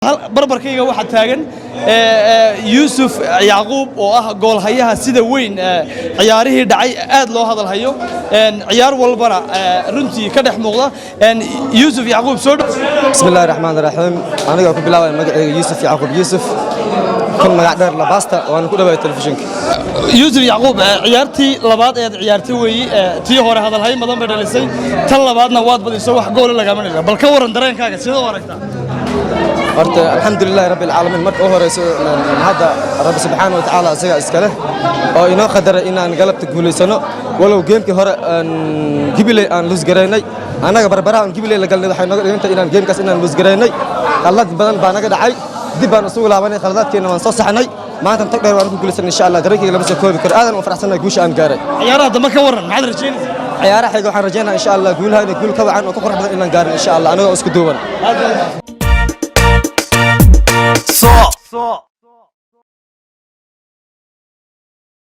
Barbarkayga waxaa taagan Yuusuf Yacquub oo ah goolhayaha sida weyn ciyaarihii dhacay aad loo hadalhayo, ciyaar walbana runtii ka dhex muuqda. Yuusuf Yacquub, soo dhow. Bismi illahi raxmaan raxiim. Aniga ku bilaabaya magacayga, Yuusuf Yacquub Yuusuf, kun magac dheer Labaasta, waana ku dhawaay telefishinka. Yuusuf Yacquub, ciyaartii labaad eed ciyaartay weeyi. Tii hore hadalhayn badan bay dhalisay, tan labaadna waad badiso, wax goola lagama dhigin. Bal ka waran dareenkaaga, sidee u aragtaa? Horta alxamdulilahi rabbi alcaalamiin. Marka u horeyso hadda Rabbi subxaana wa tacaala isagaa iska leh oo inoo qadaray inaan galabta guulaysano, walow gamekii hore Gibiley aan lose garaynay. Annaga barbaraha aan Gibiley la galnay waxay nooga dhigantay inaan gamekaas inaan lose garaynay. Khalad badan baa naga dhacay, dib baan isugu laabanay, khaladaadkeena waan soo saxnay. Maanta tag dheer waan ku guulaysanay insha Allah. Dareenkayga lama soo koobi karo, aadan u faraxsanahay guusha aan gaaray. Ciyaaraha dambe ka waran, maxaad rajaynaysaa? Ciyaaraha xiga waxaan rajaynaa insha Allah guulaha inay guul ka wacan oo ka qurux badan inaan gaarin insha Allah, anagoo isku duuban. So.